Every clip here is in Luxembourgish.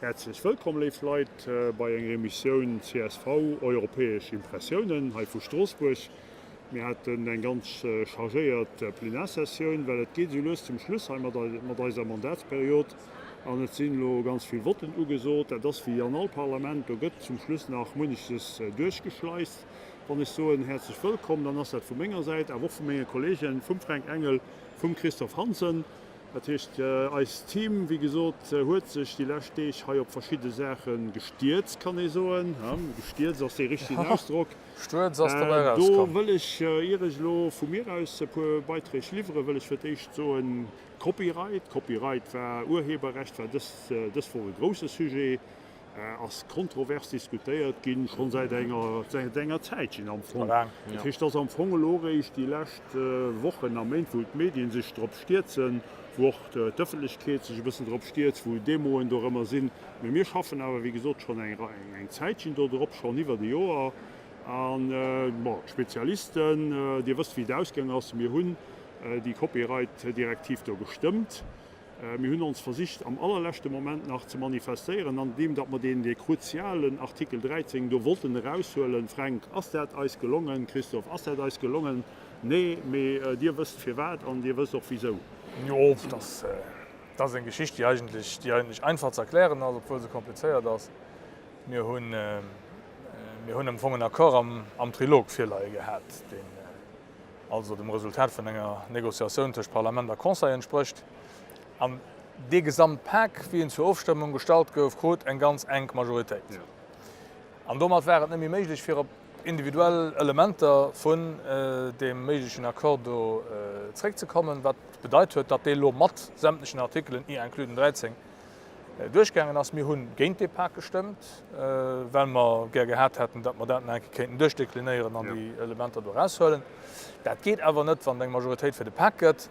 Häerzlech wëllkomm léif Leit bei enger Emissioun csv Europäesch Impressiounen hei vu Stroossbuerg. Mir haten eng ganz chargéiert Plenarsessioun, well et geet esou lues zum Schluss hei mat eiser Mandatsperiod an et sinn elo ganz vill Votten ugesot. Dat ass wéi an all Parlament, do gëtt zum Schluss nach munneches duerchgeschleist. Wann ech soen häerzlech wëllkomm, dann ass dat vu menger Säit, awer och vu menge Kollegen, vum Fränk Engel, vum Christophe Hansen. Dat heescht, eist Team, wéi gesot, huet sech déi lescht Deeg hei op verschidde Saache gestierzt, kann ee soen. Gestierzt ass dee richtegen Ausdrock. Stuerz ass dobäi erauskomm. Do wëll ech, ier ech elo vu mir aus e puer Beiträg liwweren, wëll ech fir d'éischt soen, Copyright. Copyright war, Urheberrecht war dës, dës Woch e grousse Sujet. Ass kontrovers diskutéiert ginn, schonn säit enger, säit enger Zäitchen am Fong. Dat heescht, et ass am Fong elo eréischt déi lescht Wochen a Méint, wou d'Medien sech drop stierzen, wou och d'Ëffentlechkeet sech e bëssen drop stierzt, wou Demoen dorëmmer sinn. Mee mir schaffen awer, wéi gesot, schonn eng, eng Zäitchen do drop, schonn iwwert e Joer. An, bon, d'Spezialisten, Dir wësst, wéi et ausgaang ass, mir hunn déi Copyright-Direktiv do gestëmmt. Mir hunn ons versicht am allerleschte Moment nach ze manifestéieren, andeem datt mer deen, dee kruzialen Artikel 13 do wollten eraushuelen. Fränk, ass dat eis gelongen? Christophe, ass dat eis gelongen? Nee, mee Dir wësst firwat an Dir wësst och wisou. Jo, dat ass eng Geschicht, déi eigentlech, déi eigentlech einfach ze erklären ass, obwuel se komplizéiert ass. Mir hunn, mir hunn am Fong en Accord am, am Trilog virleie gehat, deen, also dem Resultat vun enger Négociatioun tëscht Parlament a Conseil entsprécht. An dee Gesamtpak, wéi en zur Ofstëmmung gestallt gouf, krut eng ganz enk Majoritéit. An domat war et net méi méiglech, fir op individuell Elementer vun deem méiglechen Accord do zréckzekommen, wat bedeit huet, datt dee lo mat sämtlechen Artikelen, i inclus den 13, duerchgaangen ass. Mir hu géint dee Pak gestëmmt, well mer gär gehat hätten, datt mer dat nach eng Kéier kéinten duerchdeklinéieren an déi Elementer do eraushuelen. Dat geet awer net, wann et eng Majoritéit fir de Pak gëtt.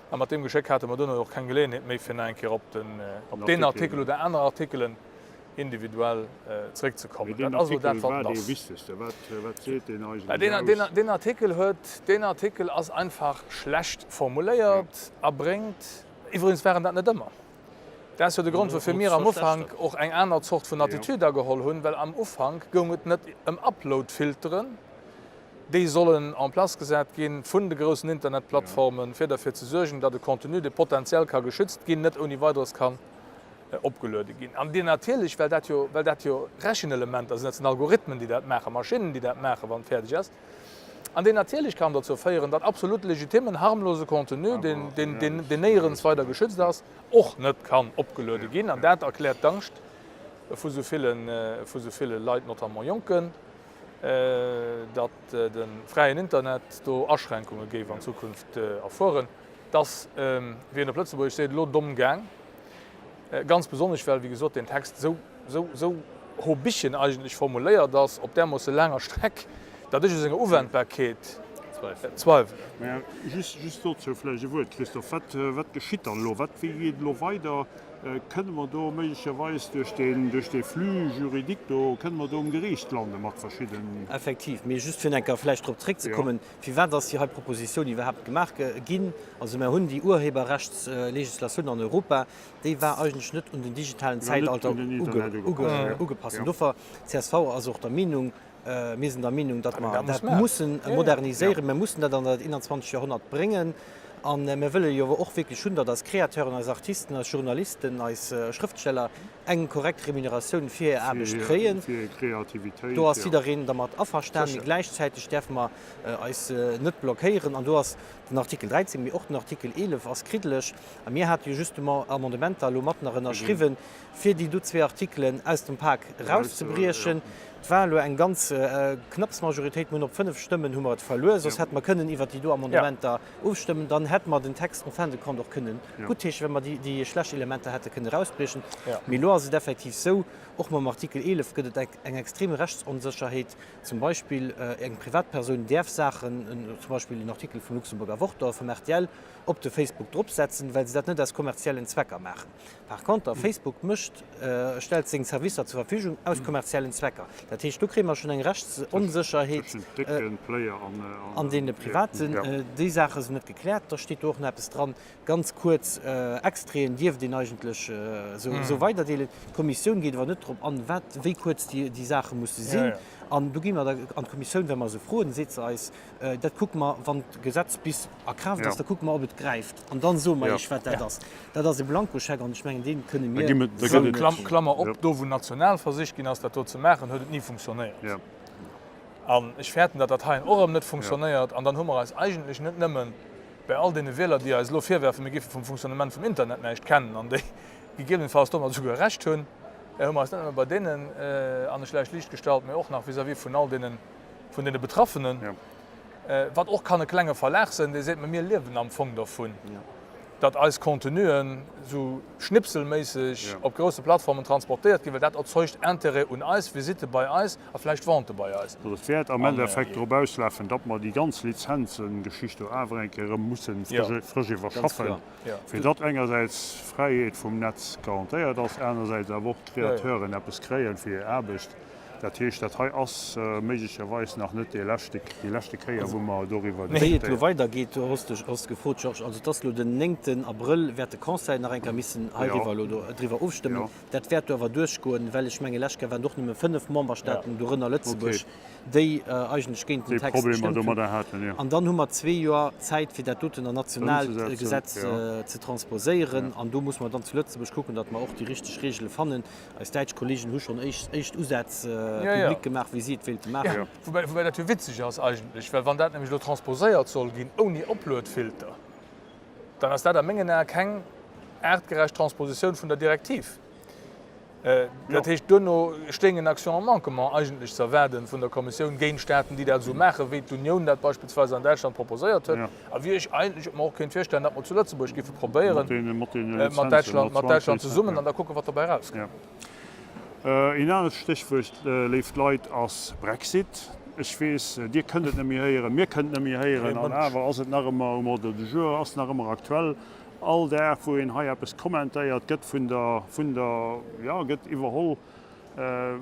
A mat deem Geschéck hate mer duerno och keng Geleeënheet méi, fir nach eng Kéier op deen Artikel oder aner Artikelen individuell zréckzekommen. Dat ass elo dat, wat et ass. Deen Artikel huet, deen Artikel ass einfach schlecht formuléiert a bréngt, iwwregens war en dat net ëmmer, Dat ass jo de Grond, woufir mir am Ufank och eng aner Zort vun Attitüd ageholl hunn, well am Ufank goung et net ëm Upload-Filteren, déi sollen en place gesat gi vun de groussen Internetplattformen, fir derfir ze suergen, datt e Contenu, dee potenziell ka geschützt ginn, net ouni Weideres kann opgeluede ginn. An déi natierlech, well dat jo, well dat jo Rechenelementer sinn, dat sinn Algorithmen, déi dat maachen, Maschinnen, déi dat maachen, wann et fäerdeg ass, An deen natierlech kann dozou féieren, datt absolut legitimmen, harmlose Contenu, deen néierens weider geschützt ass, och net kann opgeluede ginn. An dat erkläert d'Angscht vu sou ville Leit, notamment Jonken, datt de fräien Internet do Aschränkunge géif an Zukunft erfueren. Et ass, wéi een op Lëtzebuergesch seet, elo domm gaang. Ganz besonnesch well, wéi gesot, deen Text esou, esou, esou hobichen eigentlech formuléiert ass, op därmoosse laanger Streck, datt ech u senger Uwendbarkeet zweiwelen. Mä just, just dozou vläicht e Wuert, Christophe. Wat, wat geschitt dann elo? Wat, wéi geet et elo weider? Kënne mer do méiglecherweis duerch deen, duerch dee Flux juridique do, kënne mer do um Geriicht lande mat verschidden. Effektiv. Mee just fir eng Kéier vläicht drop zréckzekommen, Firwat ass déi hei Propositioun iwwerhaapt gemaach ginn? Also mer hunn déi Urheberrechtslegislatioun an Europa, déi war eigentlech net un den digitalen Zäitalter ugepasst. An dofir, csv ass och der Meenung, mir sinn der Meenung, datt mer dat mussen moderniséieren, mir mussen dat an dat 21. Joerhonnert bréngen. A mir wëlle jo och wierklech hunn, datt eis Créateuren, eis Artisten, eis Journalisten, eis Schrëftsteller eng korrekt Remuneratioun fir hir Aarbecht kréien. Do ass jiddereen dermat averstanen. Mee gläichzäiteg däerfe mer eis net blockéieren. An do ass den Artikel 13, mee och den Artikel 11 ass kriddeleg. A mir hate jo justement Amendementer elo mat nach ënnerschriwwen, fir déi do zwee Artikelen aus dem Pak erauszebriechen. Et war elo eng ganz knapps Majoritéit. Mir hunn op 5 Stëmmen hu mer et verluer. Soss hätte mer kënnen iwwert déi do Amendementer ofstëmmen. Dann hätte mer den Text en fin de compte och kënnen guttheeschen, well mer déi schlecht Elementer hätte kënnen erausbriechen. Mee elo ass et effektiv esou, och mam Artikel 11 gëtt et eng extrem Rechtsonsécherheet. Zum Beispill eng Privatpersoun däerf Saachen, zum Beispill en Artikel vum Luxemburger Wort oder vum rtl, op de Facebook dropsetzen, well se dat net aus kommerziellen Zwecker maachen. Par conter, Facebook mécht, stellt seng Servicer zur Verfügung aus kommerziellen Zwecker. Dat heescht, do kréie mer schonn eng Rechtsonsécherheet an deene Privaten. Déi Saache sinn net gekläert. da steet do och nach eppes dran, ganz kuerz Extraiten dierft een eigentlech esou weiderdeelen. D'Kommissioun geet awer net drop an, wat, wéi kuerz déi Saache musse sinn. An do gi mer da an d'Kommissioun, wa mer se froen, seet se eis, dat kucke mer, wann d'Gesetz bis a Kraaft ass, da kucke mer, ob et gräift. An da soe mer Iech, wat dat ass. Dat ass e Blankoscheck an ech mengen, dee kënne mir esou net. Klammer op, do wou national versicht ginn ass, dat do ze maachen, huet et ni funktionéiert. An ech fäerten, datt dat heien och erëm net funktionéiert. An dann hu mer eis eigentlech net nëmmen bei all deene Wieler, déi eis elo virwerfen, mir géife vum Fonctionnement vum Internet näischt kennen an déi gegebenenfalls domat esouguer Recht hunn, hu mer eis net nëmme bei deenen an e schlecht Liicht gestallt, mee och nach vis-à-vis vun all deene vun deene Betraffenen, wat och kann e klenge Verlag sinn, dee seet, mä mir liewen am Fong dervun, datt eis Contenuen esou schnipselméisseg op grousse Plattformen transportéiert ginn, well dat erzeugt Intérêt un eis, Visitte bei eis a vläicht Vente bei eis. Also et wäert am Endeffekt drop auslafen, datt mer déi ganz Lizenzengeschicht do awer eng Kéier erëm mussen frësch iwwerschaffen, fir datt engersäits d'Fräiheet vum Netz garantéiert ass, anersäits awer och d'Createuren eppes kréien fir hir Aarbecht. Dat heescht, dat hei ass méiglecherweis nach net déi leschte, déi leschte Kéier, wou mer doriwwer diskutéieren. Wéi et elo weidergeet, do hues de, hues de gefrot, Georges. Also et ass elo den néngten Abrëll wäert de Conseil nach eng Kéier missen heiriwwer elo do driwwer ofstëmmen. Dat wäert do awer duerchgoen, well ech menge lescht Kéier waren et och nëmme 5 Memberstaaten, dorënner Lëtzebuerg, déi eigentlech géint den Text gestëmmt hunn. An dann hu mer zwee Joer Zäit, fir dat doten an nationaalt Gesetz ze transposéieren. An do muss mer dann zu Lëtzebuerg kucken, datt mer och déi richteg Reegele fannen. Eis däitsch Kollegen hu schonn éischt Usätz public gemaach, wéi si et wéilte maachen. Woubäi dat jo witzeg ass eigentlech, well wann dat nämlech elo transposéiert soll ginn ouni Uploadfilter, dann ass dat a mengen Ae keng aartgerecht Transpositioun vun der Direktiv. Dat heescht, duerno stéing en Action en manquement eigentlech ze erwaarden vun der Kommissioun géint Staaten, déi dat esou maachen, wéi d'Unioun dat beispillsweis an Däitschland proposéiert huet. A wéi ech eigentlech et mer och kéint virstellen, datt mer zu Lëtzebuerg géife probéieren, mat Däitschland, mat Däitschland zesummen, an da kucken, wat dobäi erauskënnt. Een anert Stéchwuert, léif Leit, ass Brexit. Ech weess, Dir kënnt et net méi héieren, mir kënnen et net méi héieren, an awer ass et nach ëmmer um Ordre du jour, ass nach ëmmer aktuell. All Dag, wou een hei eppes kommentéiert, gëtt vun der, vun der, jo, gëtt iwwerholl.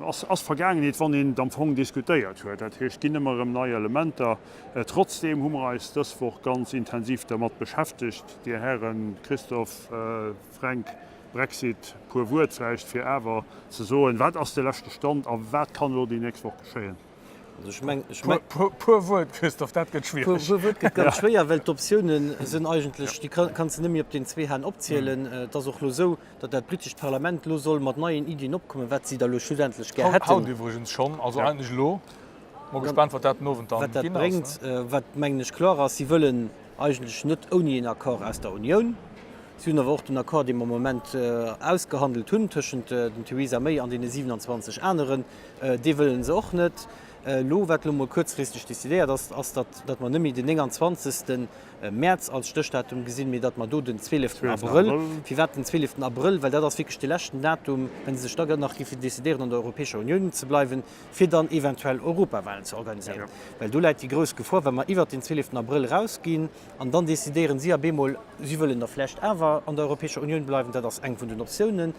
Ass Vergaangenheet, wann een et am Fong diskutéiert huet. Dat heescht, et ginn ëmmer erëm nei Elementer. Trotzdeem hu mer eis dës Woch ganz intensiv dermat beschäftegt, Dir Hären, Christophe, Fränk, Brexit, puer Wuert vläicht, fir awer ze soen, wat ass de leschte Stand a wat kann elo déi nächst Woch geschéien? Also ech meng, ech meng. Puer Wuert, Christophe, dat gëtt schwiereg. Puer Wuert gëtt ganz schwéier, well d'Optiounen sinn eigentlech, déi kanns de net méi op den zwee Hänn opzielen. Et ass och elo esou, datt dat britescht Parlament elo soll mat neien Iddien opkommen, wat si da elo schlussendlech gär hätten. Haut iwwregens schonn, also eigentlech elo. Mol gespaant, wat dat den Owend dann ginn ass. Wat dat bréngt. Wat, mengen ech, kloer ass, si wëllen eigentlech net ouni een Accord aus der Unioun. Si hunn awer och den Accord, dee mer am Moment ausgehandelt hunn tëschent dem Theresa May an deene 27 aneren, dee wëlle se och net. Elo, wat elo mol kuerzfristeg decidéiert ass, ass, datt, datt mer net méi den 29. Mäerz als Stéchdatum gesinn, mee datt mer do den 12. Abrëll, firwat den 12. Abrëll, well dat ass wierklech de leschten Datum, wa se sech da nach géifen decidéieren an der Europäescher Unioun ze bleiwen, fir dann eventuell Europawahlen ze organiséieren. Well do läit déi grouss Gefor, wa mer iwwert den 12. Abrëll erausginn an dann decidéieren si ab eemol, si wëllen da vläicht awer an der Europäescher Unioun bleiwen, dat ass eng vun den Optiounen,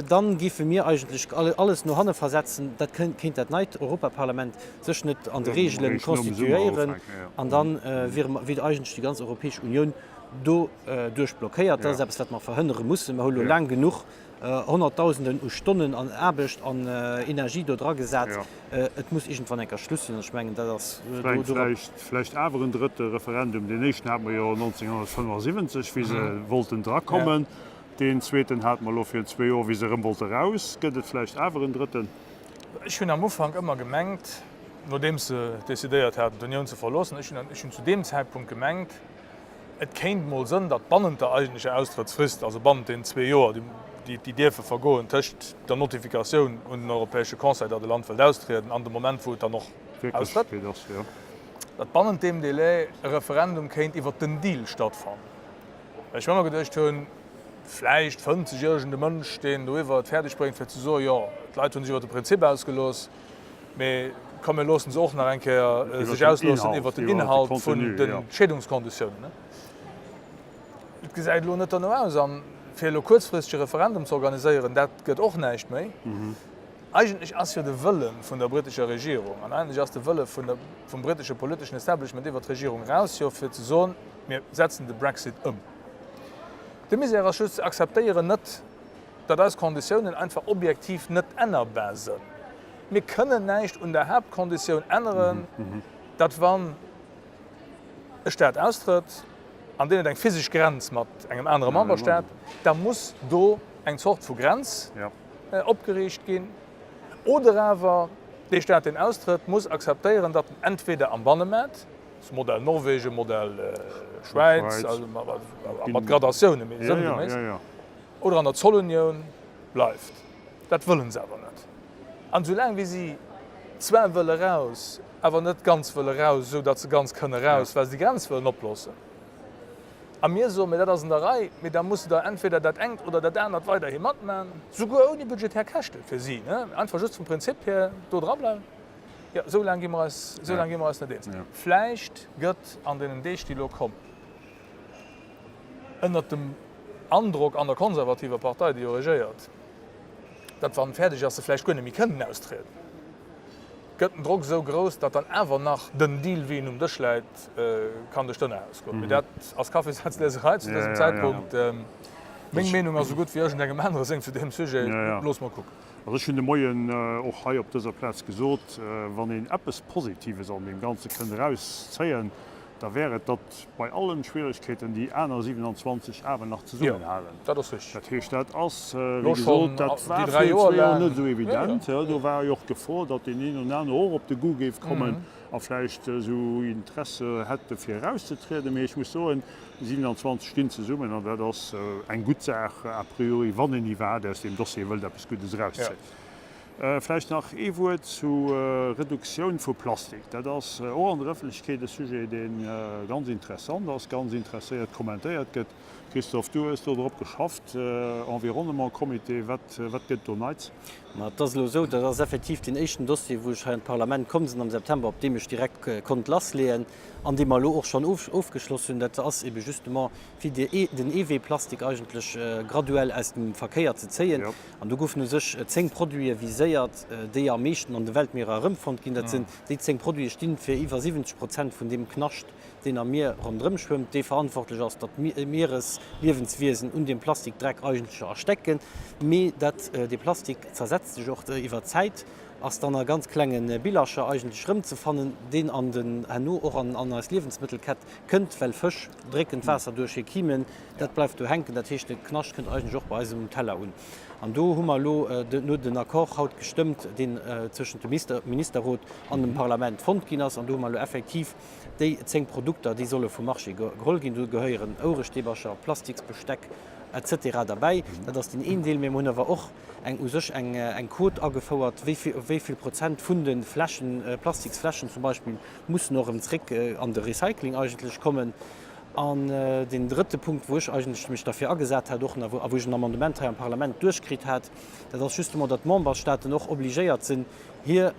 dann géife mir eigentlech alles no hanne versetzen. Dat kéint dat neit Europaparlament sech net an de Reegele constituéieren an da wiere mer, wier eigentlech déi ganz Europäesch Unioun doduerch blockéiert. Dat ass eppes, wat mer verhënnere mussen. Mer hu lo laang genuch Honnertdausenden u Stonnen an Aarbecht an Energie do dra gesat. Et muss iergendwann eng Kéier Schluss sinn an ech mengen, dat ass do. Vläicht, vläicht awer en drëtte Referendum. Deen éischten hate mer jo 1975, wéi se wollten drakommen. Deen zweeten hate mer elo virun zwee Joer, wéi se erëm wollte raus. Gëtt et vläicht awer en drëtten? Ech hunn am Ufank ëmmer gemengt, nodeems se decidéiert haten, d'Unioun ze verloossen, ech hunn, ech hunn zu deem Zäitpunkt gemengt, et kéint mol sënn, datt bannent der eigentlecher Austrëttsfrist, also bannent deenen zwee Joer, déi, déi dierfe vergoen tëscht der Notifikatioun un den Europäesche Conseil, datt e Land wëllt austrieden, an dem Moment, wou et dann och austrëtt, datt bannent deem Délai e Referendum kéint iwwert den Deal stattfannen. Well ech mir ëmmer geduecht hunn, Vläicht fënnt sech iergend e Mënsch, deen doriwwer et fäerdeg bréngt, fir ze soen, jo, d'Leit hu sech iwwer de Prinzip ausgelooss, mee komm mir loosse se och nach eng Kéier sech ausloossen iwwer den Inhalt vun de Scheedungskonditiounen. Et gesäit elo net derno aus. A fir elo kuerzfristeg e Referendum ze organiséieren, dat gëtt och näischt méi. Eigentlech ass jo de Wëlle vun der brittescher Regierung an eigentlech ass de Wëlle vun der, vum brittesche politeschen Establishment iwwer d'Regierung eraus jo, fir ze soen, Mir. Mir setzen de Brexit ëm. De Misär ass just, se akzeptéieren net, datt eis Konditiounen einfach objektiv net ännerbar sënn. Mir kënnen näischt un der Haaptkonditioun änneren, datt wann e Staat austrëtt, an deen huet eng physesch Grenz mat engem anere Memberstaat, da muss do eng Zort vu Grenz opgeriicht ginn. Oder awer dee Staat, deen austrëtt, muss akzeptéieren, datt en entweder am Bannemaart, Modell Norwegen, Modell Schwäiz, mat Gradatiounen, mee sënngeméiss, oder an der Zollunioun bleift. Dat wëllen se awer net. An esou laang wéi si zwar wëlle raus, awer net ganz wëlle raus, esou datt se ganz kënne raus, well se déi Grenz wëllen oploossen, a mir soen, mee dat ass an der Rei, mee da musse der entweder dat engt oder dat anert weiderhi matmachen, souguer ouni budgetär Käschte fir si, einfach just vum Prinzip hier do drableiwen. Jo, esou laang gi mer eis, esou laang gi mer eis net eens. Vläicht gëtt an deenen Deeg, déi elo kommen, ënnert dem Androck an der konservativer Partei, déi jo regéiert, datt wann fäerdeg ass, se vläicht guer net méi kënnen austrieden, gëtt den Drock esou grouss, datt dann awer nach den Deal, wéi en um Dësch läit, kann duerch d'Ënnerhaus goen. Mee dat ass Kaffissatzlieserei zu dësem Zäitpunkt. Meng Meenung ass esou gutt wéi iergendengem anere seng zu deem Sujet. Loosse mer kucken. Also ech hunn de Moien och hei op dëser Plaz gesot, wann een eppes Positives an deem Ganze kënnt erauszéien, da wär et, datt bei allen Schwierigkeeten déi aner 27 awer nach zesummenhalen. Dat heescht, dat ass, wéi gesot, dat war virun zwee Joer net esou evident. Do war jo och d'Gefor, datt deen een oder anere och op de Goût géif kommen a vläicht esou Interesse hätt, fir erauszetrieden. Mee ech muss soen, 27 stinn zesummen an dat ass eng gutt Saach a priori, wann een iwwerhaapt aus deem Dossier wëllt eppes Guddes erauszéien. Vläicht nach ee Wuert zu Reduktioun vu Plastik. Dat ass och an der Ëffentlechkeet e Sujet, dee ganz interessant ass, ganz interesséiert kommentéiert gëtt. Christophe, du hues do drop geschafft, Environnement-Comité, wat gëtt do Neits? Ma et ass elo esou, dat ass effektiv deen éischten Dossier, wou ech hei an d'Parlament komm sinn am September, op deem ech direkt konnt lassleeën. an dee mer elo och schonn ofgeschloss hunn, dat ass ebe justement, fir den Eeweeplastik eigentlech graduell aus dem Verkéier ze zéien. An do goufen u sech 10 Produite viséiert, déi am meeschten an de Weltmierer erëmfonnt ginn. Dat sinn déi 10 Produite stinn fir iwwer 70 Prozent vun deem Knascht, deen am Mier ronderëm schwëmmt, dee verantwortlech ass, datt d'Mieresliewenswiesen un deem Plastikdreck eigentlech erstécken. Mee dat, dee Plastik zersetzt sech och iwwer d'Zäit. ass dann a ganz klenge Billercher eigentlech rëmzefannen, deen an den herno och an an eis Liewensmëttelkett kënnt, well Fësch drécken d'Waasser duerch hir Kimen, dat bleift do hänken, dat heescht de Knascht kënnt eigentlech och bei eis um Teller un. An do hu mer elo no den Accord haut gestëmmt, deen zwëschent dem Ministerrot an dem Parlament fonnt ginn ass, an do hu mer elo effektiv déi 10 Produkter, déi solle vum Marché geholl ginn. Do gehéieren Ouerestäbercher, Plastiksbesteck et cetera derbäi. Dat ass deen een Deel. Mee mer hunn awer och eng u sech eng eng Quote agefouert, wéi vill wéi vill Prozent vun de Fläschen, Plastiksfläschen zum Beispill, mussen och erëm zréck an de Recycling eigentlech kommen. An deen drëtte Punkt, wou ech eigentlech mech derfir agesat hat och a wou ech en Amendement hei am Parlament duerchkritt hat, dat ass justement, datt d'Memberstaaten och obligéiert sinn, hir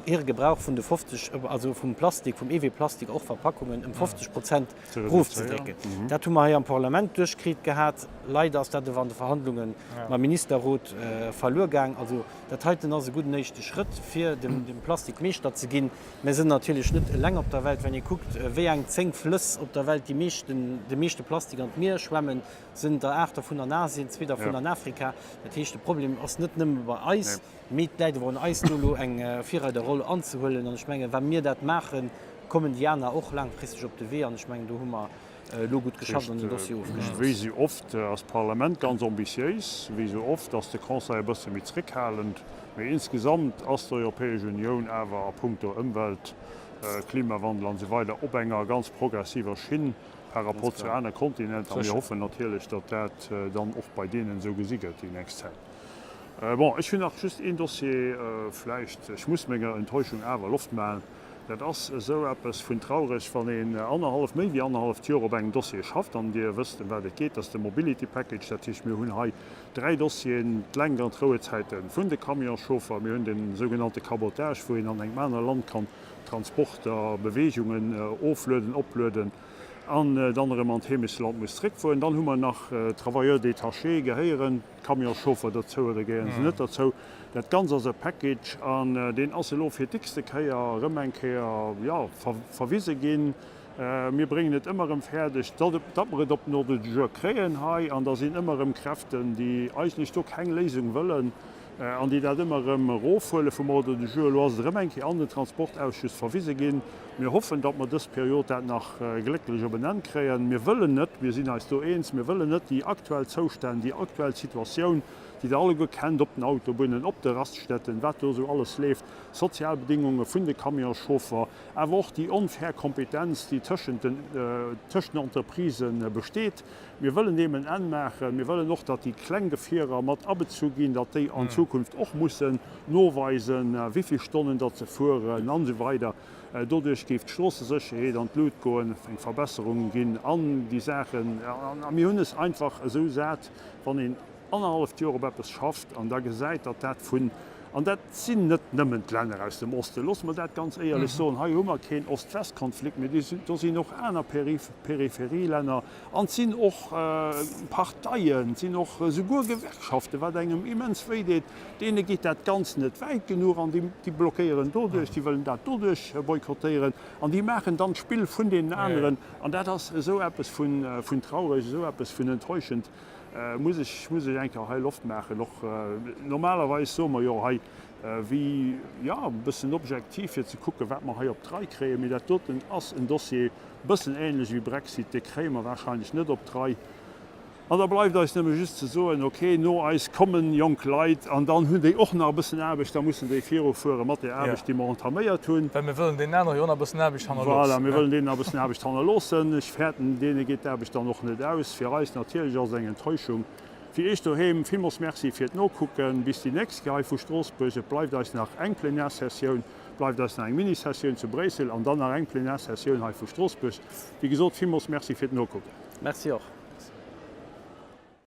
hire Gebrauch vun de 50, also vum Plastik, vum Eeweeplastik, och Verpackungen, ëm 50 Prozent erofzedrécken. Dat hu mer hei am Parlament duerchkritt gehat. Leider ass dat awer an de Verhandlunge mam Ministerrot verluer gaang. Also dat heiten ass e gudden éischte Schrëtt, fir dem Plastik Meeschter ze ginn. Mir sinn natierlech net eleng op der Welt. Wann ee kuckt, wéi eng 10 Flëss op der Welt déi meeschten, de meeschte Plastik an d'Mier schwemmen, sinn der 8 dervun an Asien, zwee dervun an Afrika. Dat heescht, de Problem ass net nëmme bei eis. Mee et läit awer un eis, do elo eng Virreiderroll anzehuelen. An ech mengen, wa mir dat maachen, kommen déi aner och laangfristeg op de Wee. An ech mengen, do hu mer elo gutt geschafft an den Dossier ofgeschloss. Wéi esou oft ass d'Parlament ganz ambitiéis, wéi esou oft ass de Conseil e bësse méi zréckhalend. Mee insgesamt ass d'Europäesch Unioun awer a puncto Ëmwelt, Klimawandel an esou weider op enger ganz progressiver Schinn par rapport zu aner Kontinenter. A mir hoffen natierlech, datt dat dann och bei deenen esou gesi gëtt déi nächst Zäit. Bon, ech hunn nach just een Dossier vläicht, ech muss menger Enttäuschung awer Loft maachen. Dat ass esou eppes vun traureg, wann een annerhallef, méi wéi annerhalleft Joer op engem Dossier schafft, an Dir wësst, ëm wat et geet, dat ass de Mobility Package. Dat heescht, mir hunn hei dräi Dossieren, d'Lenk an d'Rouezäite vun de Camionschauffer, mir hunn de sougenannte Cabotage, wou een an engem anere Land kann Transporter, Beweegungen oflueden, oplueden an dann erëm an d'Heemechtsland muss zréckfueren. Dann hu mer nach Travailleurs détachés, gehéieren Camionschauffer dozou oder gehéieren se net dozou? Dat Ganzt ass e Package an deen ass elo fir d'x-te Kéier erëm eng Kéier, jo, verwise ginn. Mir bréngen et ëmmer erëm fäerdeg, datt mer et op den Ordre du jour kréien hei. An da sinn ëmmer erëm Kräften, déi eigentlech do keng Léisung wëllen an déi dat ëmmer erëm erofhuele vum Ordre du jour. Elo ass et erëm eng Kéier an den Transportausschuss verwise ginn. Mir hoffen, datt mer dës Period dat nach glécklech op en Enn kréien. Mir wëllen net, mir sinn eis do eens, mir wëllen net déi aktuell Zoustänn, déi aktuell Situatioun, déi Der alleguer kennt op den Autobunnen, op de Raststätten, wat do esou alles leeft, d'Sozialbedingunge vun de Camionschauffer, awer och déi onfair Kompetenz, déi tëschent den tëschent den Entreprisë besteet. Mir wëllen deem en Enn maachen. Mir wëllen och, datt déi kleng Gefierer mat abezu ginn, datt déi an Zukunft och mussen noweisen, wéi vill Stonnen datt se fueren an esou weider. Doduerch géif d'Stroossesécherheet an d'Lut goen, eng Verbesserung ginn an déi Saachen. A mir hunn es einfach esou sat, wann een annerhalleft Joer op eppes schafft an da gesäit, datt dat vun, an dat sinn net nëmmen d'Länner aus dem Osten, loosse mer dat ganz éierlech soen, hei hu mer keen Ost-West-Konflikt, mee do sinn och aner Peripherielänner an et sinn och Parteien, et sinn och souguer Gewerkschaften, wat engem immens wéi deet, deene geet dat Ganzt net wäit genuch an déi blockéieren doduerch, déi wëllen dat doduerch boykottéieren an déi maachen dann d'Spill vun deenen aneren. An dat ass esou eppes vun traureg, esou eppes vun enttäuschend. Muss ech, muss ech eng Kéier hei Loft maachen. Och normalerweis soe mer jo hei wéi, jo, e bëssen objektiv, fir ze kucken, wat mer hei op d'Rei kréien. Mee dat doten ass en Dossier, e bëssen ähnlech wéi Brexit, dee kréie mer wahrscheinlech net op d'Rei. An da bleift eis nëmme just ze soen, okay, no eis kommen jonk Leit an dann hunn déi och nach e bëssen Aarbecht, da mussen déi virufuere mat där Aarbecht, déi mer entaméiert hunn. Well mir wëllen deenen anere jo och nach e bëssen Aarbecht hannerloossen. Voilà, mir wëllen deenen nach e bëssen Aarbecht hannerloossen. Ech fäerten, deene geet d'Aarbecht dann och net aus. Fir eis natierlech ass et eng Enttäuschung. Fir Iech doheem villmools Merci fir d'Nokucken. Bis déi nächst Kéier hei vu Stroossbuerg. Et bleift eis nach eng Plenarsessioun, bleift eis nach eng Minisessioun zu Bréissel an dann nach eng Plenarsessioun hei vu Stroossbuerg. Wéi gesot, villmools Merci fir d'Nokucken. Merci och.